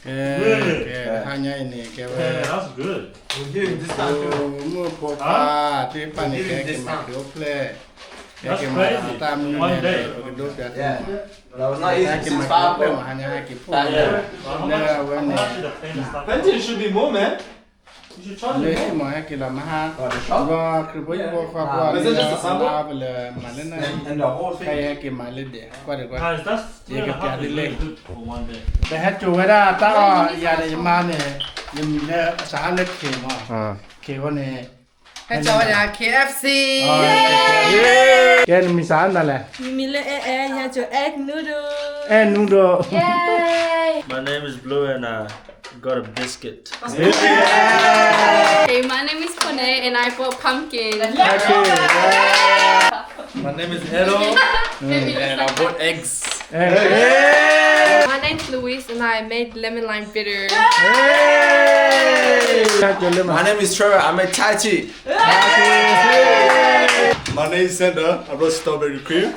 ကဲ, ကဲ, တဟါညါအံၤန့ၣ် ကဲဝဲ, မုၢ်ဖိခွါသ့ၣ်တဖၣ်န့ၣ် ကဟဲက့ၤမၤခရံာ်အိၣ်ဖျဲၣ်, ကဟဲက့ၤမၤတၢ်မနုၤလဲၣ် ပကဒိးပျးသ့ၣ်မး, ကဟဲက့ၤမၤခရံာ်အိၣ်ဖျဲၣ်မး ဟါညါဟဲက့ၤဖှိၣ်လၢအဝဲန့ၣ် လၢဟံၣ်မး ဟဲက့ၤလီၤမဟါ, ဒီးခရံာ်ဖိဟံၣ်ဖိဃီဖိအီၤ ပလဲၤမၤလၢနၢ်ဟံၣ်, ခဲအံၤဟဲက့ၤမၤလၢဒဲး ကွၢ်ဒံးကွၢ်, ယကပျးသုလၢ ပဟဲစိာ်ဝဲဒၣ်တၢ်အီၣ်ယၤဒီးယမါန့ၣ်, ယမံၤလၢစးအါလၢခ့မး, ခ့အဃိန့ၣ် ဟဲစိာ်ဝဲဒၣ် K F C, ကဲနမံၤစးအါနၤလဲၣ်, မံၤလၢအဲအဲ ယဟဲစိာ် egg noodle, egg noodle, My name is Blue and I got a biscuit. Hey, my name is Kone and I bought pumpkin. My name is Edo and I bought eggs. My name's Louise and I made lemon lime bitter. My name is Trevor. I made Thai tea. My name is Sander. I brought strawberry cream.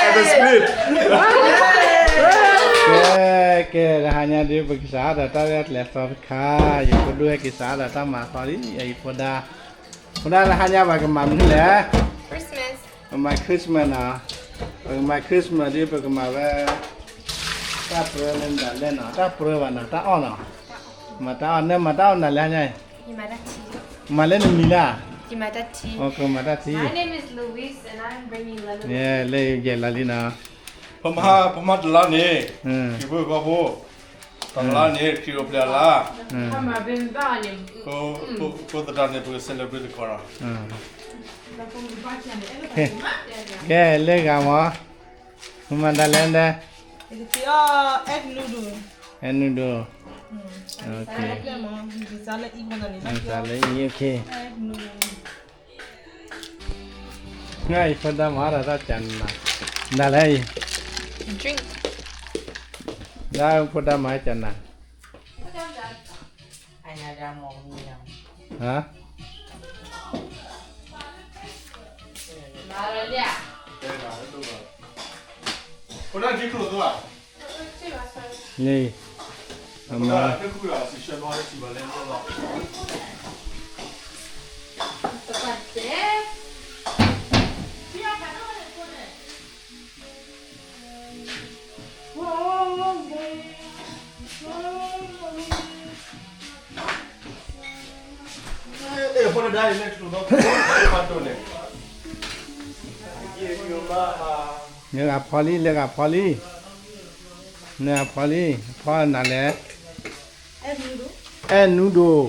And a split. ကဲ, ကဲ, တဟါညါဒ်ပကစးထီၣ်ဒီးတၢ်ရဲၣ်ကျဲၤသီတခါ, ယဖိဒိၣ်ဟဲက့ၤစးထီၣ်ဒီးတၢ်မၤသီလံ, ယဖိဒါ, ဖိဒါ တဟါညါပကမၤမနုၤလဲၣ်, ပကမၤ Christmas နီၤ, ပကမၤ Christmas ဒ်ပကမၤဝဲ တၢ်ပြၢလၢနဒၣ်လဲၣ်နီၤ, တၢ်ပြၢဘၣ်နီၤ, တၢ်အီၣ်နီၤ, မၤတၢ်အီၣ်, နမၤတၢ်အီၣ်နၤလဲၣ်ညါအံၤ, မၤလၢနမံၤလၢ်, ကမၤတၢ်ထံ, လၢယဲၢ်လါလံနီၤ, ပမၤတလါန့ၣ်, ခရံာ်ဖိဃီဖိ, တလါန့ၣ် ခရံာ်အိၣ်ဖျဲၣ်အလါ, အဃိသတးန့ၣ် ပက celebrate တခီနီၤ, ကဲ, လၢဂၤမး, မၤတၢ်လဲၣ်ဒဲး, egg noodle, egg noodle, စးလၢအံၤ, နအံၤဖိဒါမၤတၢ်တၢ်ကနၤ, ဒ်လဲၣ်အံၤ, ဒ်ဖိဒါမၤကနၤ, ဟါ န့ၣ်, အမၤ လၢဂၤဖီလံ, လၢဂၤဖီလံ, လၢဂၤဖီလံ, ဖီနၤလဲၣ်, အဲၣ်နူဒိၣ်,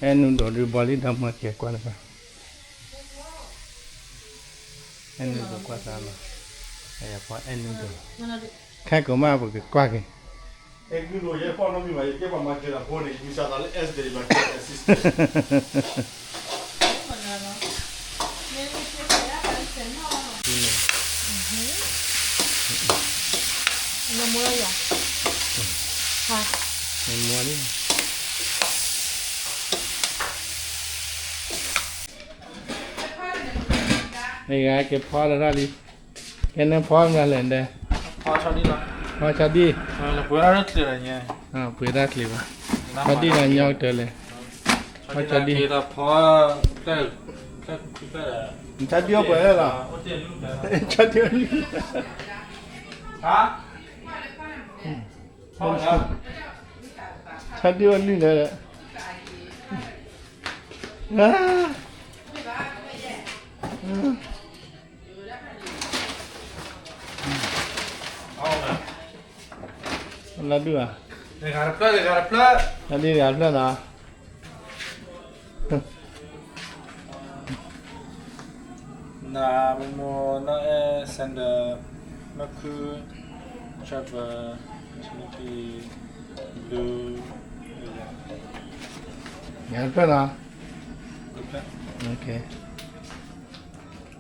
အဲၣ်နူဒိၣ်ဒုးဘီလံဒီးမၤကဲၤကွၢ်တပၤ အဲၣ်နူဒိၣ်ကွၢ်သးလီၤ, အဲၣ်နူဒိၣ်, ခဲကိးမးပကကွၢ်က့ၤ, ကဲဖီတထီၣ်လံ, ကဲနဖီမနုၤလဲၣ်ဒဲး, ဖီဆီဒံၣ်, ပှ့ၤတၢ်ချ့ဘၣ်, ဖီဒံၣ်လီၤညီကတၢၢ်လဲၣ်, ဖီဆီဒံၣ်, ဆီဒံၣ်အီၣ်ပှဲၤလၢလီၤ, ဆီဒံၣ်အီၣ်နုၢ်, ဆီဒံၣ်အီၣ်နုၢ်လၢ လၢဒုၣ်ဧါ, လၢဒုၣ်တဂၤတဖျၢၣ်နီၤ, နမိၢ်နီၢ်အဲၣ် Sander မၢခု Trevor Timothy Blue တဖျၢၣ်နီၤ, ကဲ,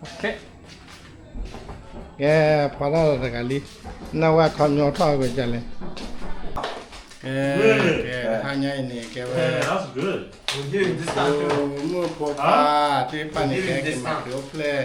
ဖီထီၣ်တဂၤလံ, နဝဲခီမညီထီၣ်ဝဲဒ်လဲၣ်, ကဲ, ကဲ, တဟါညါအံၤန့ၣ် ကဲဝဲ, မုၢ်ဖိခွါသ့ၣ်တဖၣ်န့ၣ် ကဟဲက့ၤမၤခရံာ်အိၣ်ဖျဲၣ်,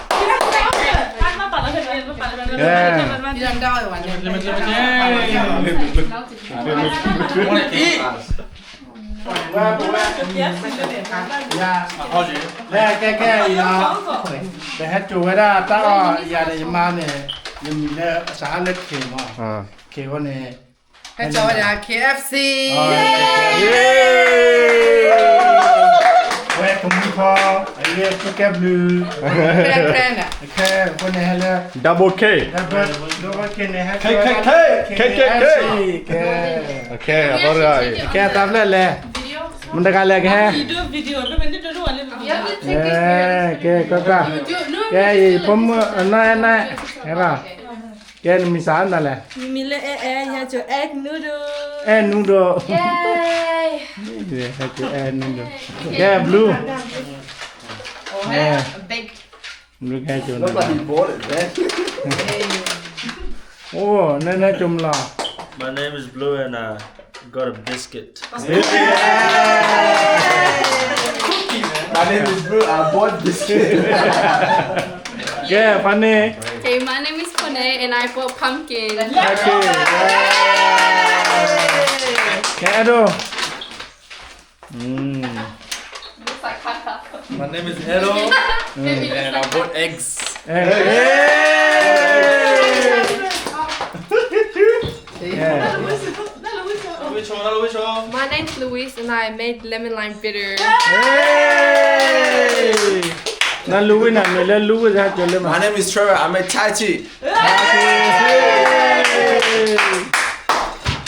ကဲ ကဲ ကဲ ကဲ ယၤ ပဟဲစိာ်ဝဲဒၣ်တၢ်အီၣ်ယၤန့ၣ် ယမါန့ၣ် ယမံၤလၢအစးဟါလၢ K မး K ဝဲန့ၣ် ဟဲစိာ်ဝဲဒၣ် K F C ဝဲကမူခီ အလၢပူၤကဲဘျုး ခဲအဃိန့ၣ်ဟဲလၢ Double K Double K န့ၣ်ဟဲစိာ်ဝဲဒၣ် K K K ကဲ ကဲ အသးဖျၢၣ်လဲၣ် မတၤတဂၤလဲၣ်ကဟဲ ကဲ ကွၢ်ကွၢ် ကဲ ယဖိမုၣ် အနီၢ်အဲၣ်နၢ် ဟဲဘၣ် ကဲ နမံၤစးနၤလဲၣ် မံၤလၢအဲၣ်အဲၣ် ယဟဲစိာ် egg noodle egg noodle ဟဲစိာ် egg noodle ကဲ blue ကဲ blue ကဟဲစိာ် အိၣ် နနဟဲစိာ်မလီၤ My name is Blue and I got a biscuit. My name is Blue, I bought biscuit. ကဲ ဖါန့ၣ် Okay, my name is Kone and I bought pumpkin. ကဲ အဲၣ်ဒိး My name is Edo and I bought eggs. My name's Louise and I made lemon lime bitter. န Louis နမံၤလၢ Louis ဟဲစိာ်လၢ My name is Trevor, I made Thai tea.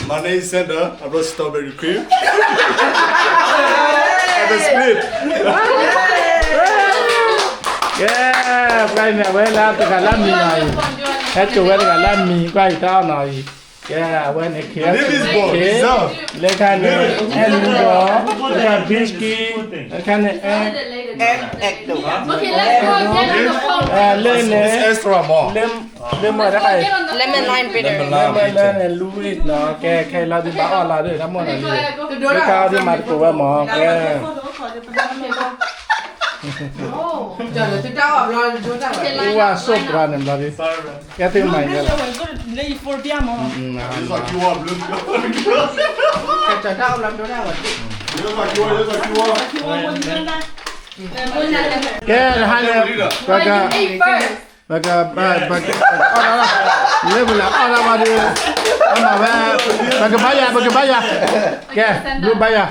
My name is Sander, I brought strawberry cream. And a split. ကဲ ပှၤန့ၣ် အဝဲလၢတဂၤလၢမံၤနီၤအံၤ ဟဲစိာ်ဝဲတဂၤလၢမံၤ ကွၢ်အံၤတၢ်အီၣ်နီၤအံၤ ကဲ အဝဲန့ၣ် K F C လၢခါန့ၣ် အဲၣ်နူဒီး လၢခါ biscuit လၢခါန့ၣ် အဲၣ် လၢန့ၣ် လၢမ့ၢ်တခါအံၤ Lemon lime bitter. Lemon lime bitter န့ၣ် Louis နီၤ ကဲ ခဲအံၤလီၤဒုးဘၣ်အီၣ်လီၤဒုး တၢ်မိၣ်နီၤဒုး ဒုးတၢ်အီၣ်ဒုးမၤသကိးဝဲမၢ် ကဲ အူဝဲဆိၣ်ပှၤန့ၣ်ဘျီဒုး ကဲသုမၤအံၤလီၤ ကဲ တဟါန့ၣ် ပက ပက ပကအီၣ်တၢ်လီၤ လၢပလဲၤအီၣ်တၢ်ဘၣ်ဒီး အမၤဝဲ ပကဘါယၤ ပကဘါယၤ ကဲ ဘျုးဘါယၤ ကဲ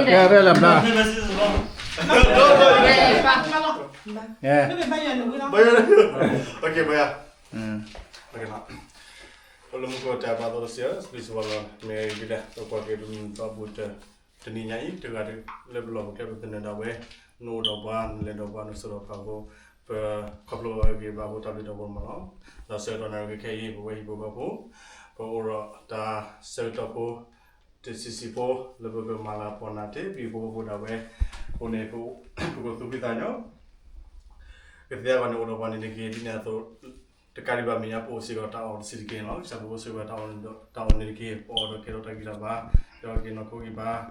ရဲၣ်လၢဘျါ ကဲ ဘါယၤ ပကဘါယၤ ပလၢမူခိၣ်တၢ်ဘါသီတစဲး စပံးစဝါလီၤ မ့ၢ်ဂ့ၤဒၣ် ပကွၢ်က့ၤပမုၢ်သီဘူၣ်တၢ် တနံၤညါအံၤ တဂၤလၢပလီၢ်ပကျဲပသနၢၣ်ဒၣ်ဝဲ နအိၣ်ဒီးပှၤ နလဲၤဒီးပှၤ နစိာ်ဒီးပှၤအဃိ ပခီဖျိအဂ့ၢ်ဘၣ်အဃိ တၢ်ဘျုးတၢ်ဖှိၣ်မၢ်နီၤ ဒီးဆၢကတီၢ်နၣ်ရံၣ်ခဲအံၤ ပဝဲဟံၣ်ဖိဃီဖိ ပ ပအိၣ်ဒီးတၢ်ဆၢကတီၢ်ဖိ တဆံးဆံးဖိ လၢပကမၤလၤကပီၤနၤတ့ၢ် ပဟံၣ်ဖိဃီဖိဒၣ်ဝဲအဃိန့ၣ် ပကသူၣ်ဖှံသးညီ ကသ့အဂီၢ်န့ၣ် အိၣ်ဒီးပှၤန့ၣ်တက့ၢ် ဒ်န့ၣ်အသိး တကးဒံးဘၣ်မဲာ်ညါ ပအိၣ်စ့ၢ်ကီးတၢ်အီၣ်တဆံးတက့ၢ်န့ၣ်လီၤ. ကစၢ်ပဖိစ့ၢ်ကီးတၢ်အီၣ်န့ၣ်တက့ၢ် ပအီၣ်ဒီးကဲထီၣ်တၢ်ဂံၢ်တၢ်ဘါ ဒီးက့ၤနီၢ်ခိက့ၤဘါ က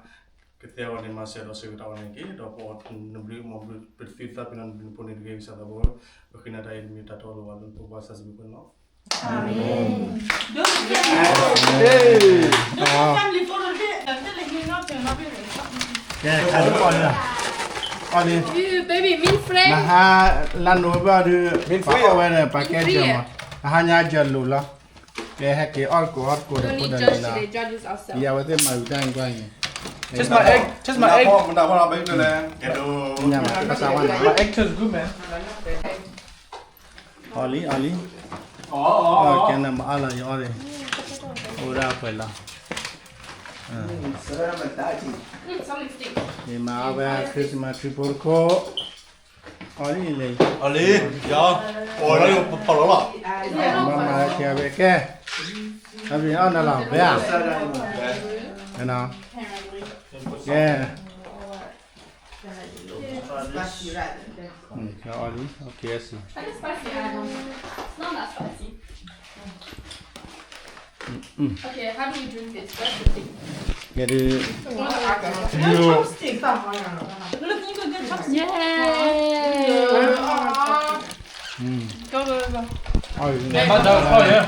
သ့အဂီၢ်န့ၣ် မၤစၢၤဒီးစ့ၢ်ကီးတၢ်အီၣ်န့ၣ်တက့ၢ် ဒီးပအီၣ်နဘျုးမၤဘျုး ပတသံသးပ့ၤနီၣ်နဘျုးနဖှိၣ်န့ၣ်တက့ၢ် ကစၢ်သးဘိ ပဃ့နၤတၢ်အံၤတမံၤတၢ်တီလိၤဘၣ်လၢနဖိခွါကစၢ်ယ့ၣ်ၡူးခရံာ်န့ၣ်လီၤ. Amen. Hey. ကဲ ခါဒ်အီၣ်လံလီၤ အီၣ်လံ You baby, mean friend. နဟါလၢနိၣ်ဝ့ဘၢၣ်ဒုး ပှၤအီၣ်ဝဲန့ၣ် ပှၤကဲစၢၤမး နဟါညါစၢၤလိာ်လီၤ ကဲဟဲက့ၤအီၣ်ကိၢ်အီၣ်ကိၢ်ဒီးဖိဒီးလံၤလီၤ ယဝဲသ့ၣ်မၤဝံၤတၢ်ကွၢ်န့ၣ် Taste my egg, taste my egg. မတၤဘၣ်လီၤ ဘဲကလဲၣ် ကဲဒိၣ် My egg tastes good, man. အီၣ်လံ အီၣ်လံ ကဲနမၤအါလီၤ ယအီၣ်လံ အိၣ်ဒၣ်ပှဲၤလီၤ ယမၤအီၣ်ဝဲ Christmas tree ဖိတခိၣ် အီၣ်လံလံ အီၣ်လံ ယၤ ပီၢ်လီၤ ပီၢ်လီၤလီၤ မၤမၤကဲဝဲကဲ အဘျီအီၣ်နၤလီၤ ဘဲဧါ ကဲ Spicy, right? အီၣ်လံ okay, I see. Kind of spicy, I don't know. It's not that spicy. Okay, how do we drink this? That's the thing. ကဲဒုး Chopstick. Look, you can get chopstick. Yay! Go, go, go, go. Oh, yeah.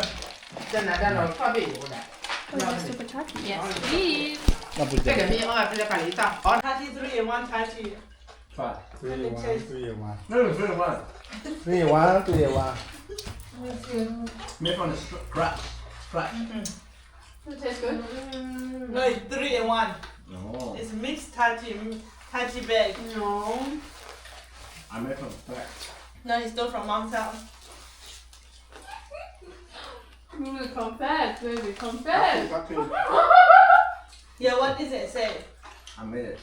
Super chat? Yes, please. အီၣ် thirty-three and one thirty. Try. Three in one, three in one. No, no, three in one. Three in one, three in one. Made from the scr-, scratch. Scratch. Mm-hmm. It tastes good. Mm. No, it's three in one. No. It's mixed thirty, mm, thirty bag. No. I made from scratch. No, he stole from mom's house. Baby, confess, baby, confess. Copy, copy. Yeah, what is it? Say. I made it.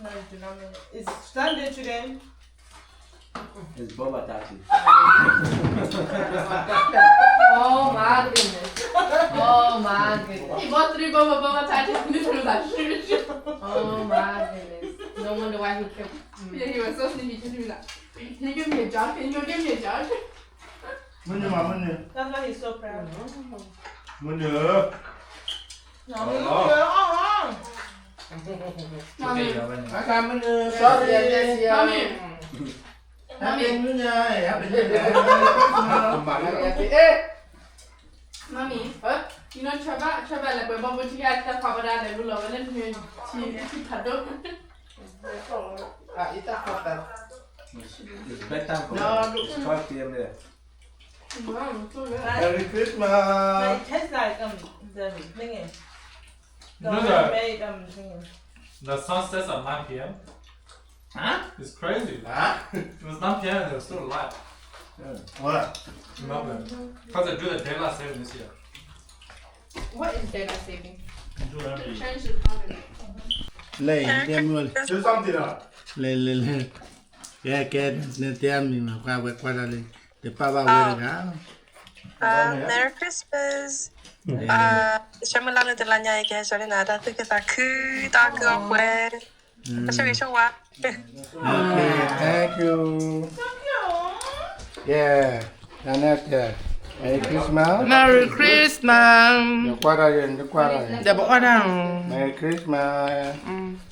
No, you do not made it. It's Sunday today. It's boba tati. Oh my goodness. Oh my goodness. He bought three boba, boba tati. Oh my goodness. No wonder why he kept. Yeah, he was so sneaky. Can you like, can you give me a jar? Can you give me a jar? မုၢ်နုာ်မး မုၢ်နုာ် That's why he's so proud. မုၢ်နုာ် Mommy, Mommy. အခါ မုၢ်နုာ် sorry. Mommy. Happy New Year, Happy New Year. Mommy, you know, Trevor, Trevor, like, when Bobo Tia, the papa, that, the rule of, and then she, she, she, It's bedtime for her. It's twelve p.m. there. Wow, so good. Merry Christmas. But it tastes like, um, the thingy. The, you know, the, homemade, um, thingy. The sun sets at nine p.m. Huh? It's crazy. Huh? It was nine p.m. and it was still light. Yeah. What? Melbourne. Because they do the daylight saving this year. What is daylight saving? To change the time. လဲၤ တဲမုၢ် Do something else. လဲၤ လဲၤ လဲၤ ကဲ ကဲ နတဲမံၤမး ကွၢ်ဝဲ ကွၢ်တၢ်လံ တပာ်ဘၣ်ဝဲတဂၤ Merry Christmas. ဆၢမုၢ်လၢ်လၢတလါညါအံၤ ကဟဲဆှၢန့ၢ်နၤ တၢ်သူၣ်ခုသးခု တၢ်အီၣ်ကုၢ်အီၣ်ပှဲၤ ပဆိၣ်ဂ့ၤဆိၣ်ဝါ Okay, thank you. Yeah, တၢ်နဲၣ်တဲ Merry Christmas. Merry Christmas. ဒီးကွၢ်တၢ် ဒီးကွၢ်တၢ် ဒီးပအီၣ်တၢ် Merry Christmas.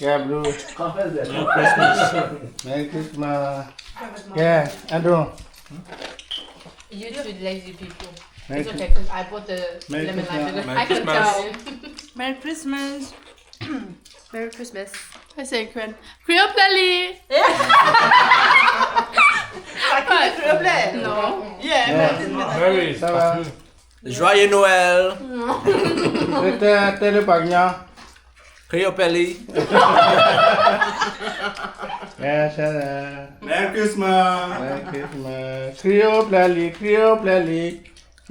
Yeah, Blue. Merry Christmas. Merry Christmas. Yeah, Andrew. You two lazy people. It's okay, 'cause I bought the lemon lime sugar. I can tell. Merry Christmas. Merry Christmas. I say Karen. Creole Play. What? Creole Play? No. Yeah, yeah. Merry. Ça va? Joyeux Noël. Tê, tê, tê lư păng nha. Creole Play. Yes, sir. Merry Christmas. Merry Christmas. Creole Play, Creole Play.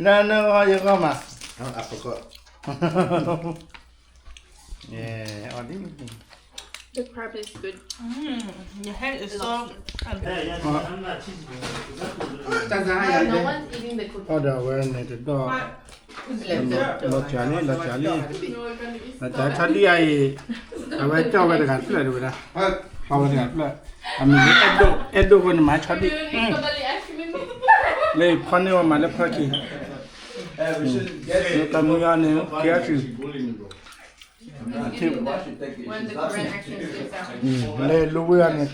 No, no, oh, you come on. Oh, I forgot. Yeah, oh, this. The crab is good. Mm, your head is so. Hey, yeah, I'm not cheating. No one's eating the cookie. Oh, the awareness, the dog. လီၤစှၤလံ လီၤစှၤလံ, လီၤစှၤဆီဒံၣ်အံၤ, အဝဲကၠီၣ်ဝဲတဂၤတဖျၢၣ်တဝဲဒၣ်, ကၠီၣ်ဝဲတဂၤတဖျၢၣ်, အမ့ၢ်အဲၣ်ဒိၣ် အဲၣ်ဒိၣ်ဃိန့ၣ်မၤဆီဒံၣ်, လၢဖီန့ၢ်ဝဲမၤလၢဖီခံ, လၢတမူယီန့ၣ် ကဲအီၤ လၢလူဝံၤအီၤန့ၣ်,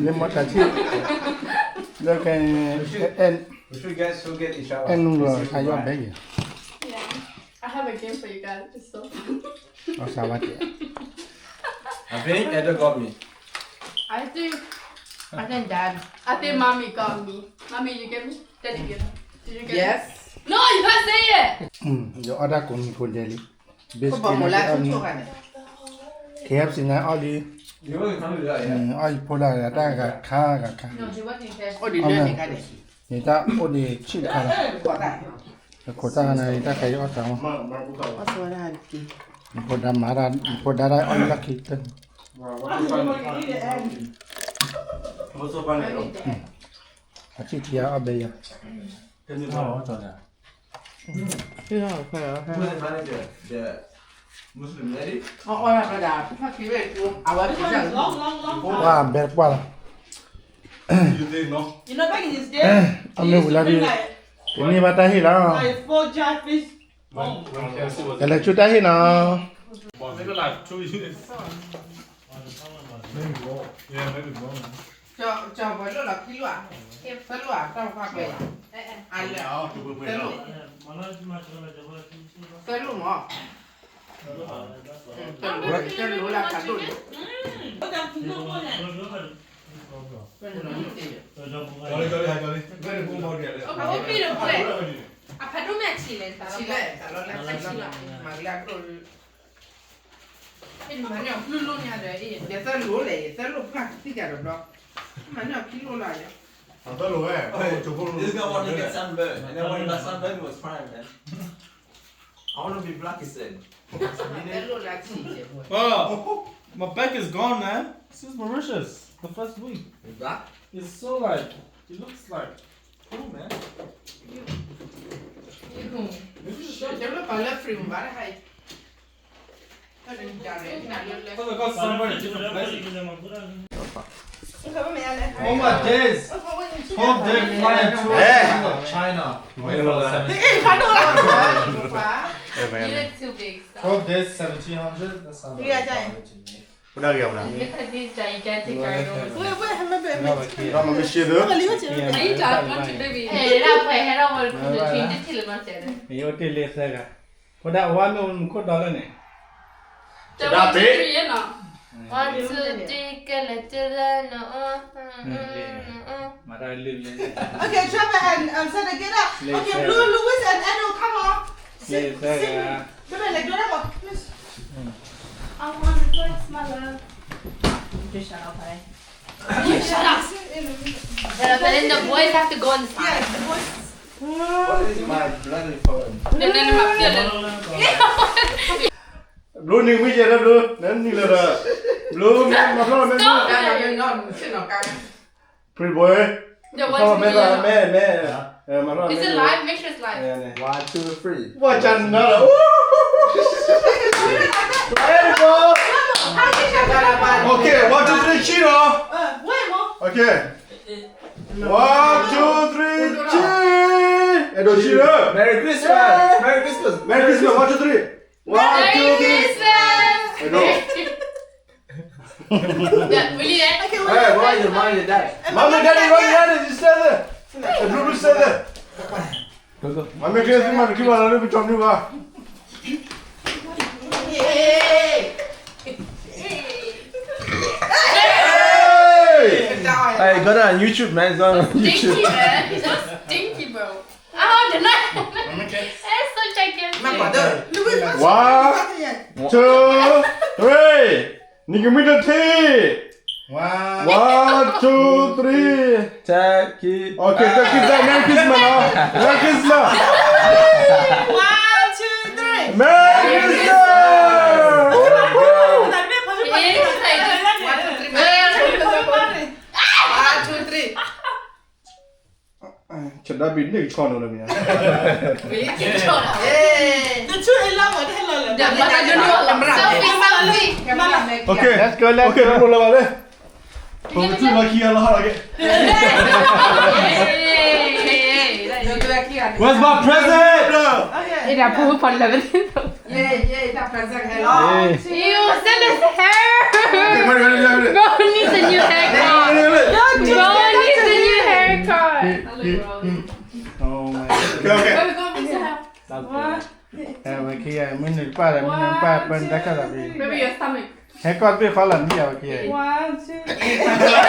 လၢမီတၢ်ထံၣ်, လၢကဲ, အဲၣ်နုာ်လီၤဆါယီၣ်ဘဲယဲ, အီၣ်စးဝါတဲ, I think Eda got me. I think, I think Dad. I think Mommy got me. Mommy, you get me? Daddy get me. Did you get me? Yes. No, you can't say it. ယအီၣ်ဒၣ်ကိးမံၤဖိဒဲးလံ, biscuit န့ၣ်, K F C န့ၣ်အီၣ်လံ, အီၣ်ယဖိဒၣ်တၢ်ဂၤခါဂၤခါ, န့ၣ်တၢ်အိၣ်ဒံးဆံးတခါလီၤ, ခိးတၢ်ဂၤန့ၣ် တၢ်ခါအံၤအီၣ်တၢ်မး, ယဖိဒါမၤဒၣ်, ယဖိဒါဒၣ်အီၣ်လၢခံတၢ်, အထံၣ်ထံအီၣ်ဘဲယၤ ပှၢ်ဘဲပှၢ်လီၤ, အမ့ၢ်ဝံၤလီၤဒုး, တန့ၢ်ဘၣ်တၢ်ဟ့ၣ်လီၤ, ကလဲၤဆူတၢ်ဟ့ၣ်နီၤ, ကၠီၤပှၤလိၣ်လီၤခံလိၣ်ဧါ, သၢလိၣ်ဧါ, တၢ်ခွါကွဲး, သၢလိၣ်မး, တၢ်လိၣ်လၢဖးဒိၣ်န့ၣ်, အဖးဒိၣ်မ့ၢ်ထံၣ်လဲၣ်, ထံၣ်လဲၣ်, မၤကလၢအဒိၣ်, မၤန့ၢ်အီၤဘျုးလိၣ်ညါဒီး, ယသၢလိၣ်လဲၣ်, ယသၢလိၣ်ဖျၢၣ်သံကၢ်ဒီးဘျီ, မၤန့ၢ်အီၤခံလိၣ်လီၤယၤ, သၢလိၣ်ဝဲ, This guy want to get sunburn, and then when he got sunburn, he was crying, man. I want to be black, he said. Well, my back is gone, man. Since Mauritius, the first week. It's black? It's so like, it looks like, cool, man. Maybe you should. Cause I got sunburn in different places. All my days, twelve day flight tour to China. Wait for the seventeen hundred. You look too big, so. Twelve days, seventeen hundred. That sounds like a bargain to me. Look at these gigantic turtles. Are you done? Aren't you, baby? Hey, that boy, head over to the tree. Just chill in my chair. ယအိၣ်တ့ၢ်လၢသၢဂၤ, ဖိဒၣ်ဝါမ့ၢ်အိၣ်မူခိၣ်ဒီးလၢန့ၣ်, One, two, three, ကဲလဲၣ်, တလၢနအီ, မၤတၢ်လၢလၢ, Okay, Trevor and, um, Santa, get up. Okay, Blue, Louis and Edo, come on. Sit, sit. Come here, like, get up. I want to flex, my love. Just shut up, eh? Shut up. Sit in the middle. But then the boys have to go on the side. Yes, the boys. What is my bloody phone? No, no, no, no, no. Blue န့ၣ် မ့ၢ်ယဲဒၣ် Blue နနံၤလၢဒီး Blue မ့ၢ်မၤဖျီၣ်မ့ၢ် Stop it. Pretty boy. The one မ့ၢ် မ့ၢ် မ့ၢ် မ့ၢ် Is it live? Make sure it's live. One, two, three. What you know? Ready, bro? Okay, one, two, three, cheer, oh. Okay. One, two, three, cheer. အဲ ဒိၣ် cheer. Merry Christmas. Merry Christmas. Merry Christmas. One, two, three. One, two, three. Merry Christmas. အဲ ဒိၣ်. Yeah, really, eh? Okay, wait. Hey, why your mom and your dad? Mom and daddy, why your daddy? You stay there. Hey, Blue, Blue, stay there. Mom and daddy, mom and daddy, mom and daddy, mom and daddy. Hey. Hey, got it on YouTube, man. It's on YouTube. Stinky, man. He's so stinky, bro. Oh, the knife. It's so gigantic. One, two, three. နံၤကမံတထံၣ်. One, two, three. Thank you. Okay, thank you, Merry Christmas, နော်. Merry Christmas. One, two, three. Merry Christmas. One, two, three. ကဘံန့ၣ်ကဆီနီၤလၢမ့ၢ်ဧါ. တဆူအလီၤမးတဟဲလီၤလၢၤ. Okay, okay, တလိၣ်လၢၤဘၣ်လၢ ပကထူၣ်လီၤခံဂၤလီၤဟးလီၤက့ၤ. Where's my present? ယဲ ယဲ တၢ် present ဟဲလီၤ. You send us hair. Bro needs a new haircut. Bro needs a new haircut. Oh my god. Okay, okay. ဝဲခံဂၤ မ့ၢ်နုာ်တပၣ်ဒီး မ့ၢ်နုာ်တပၣ် ပၢနတၢ်ခၣ်သးဖံ Baby, your stomach. Haircut ဘ့ၣ်ဃီလီၤ နံၣ်ယၤဝဲခံဂၤ. One, two, three.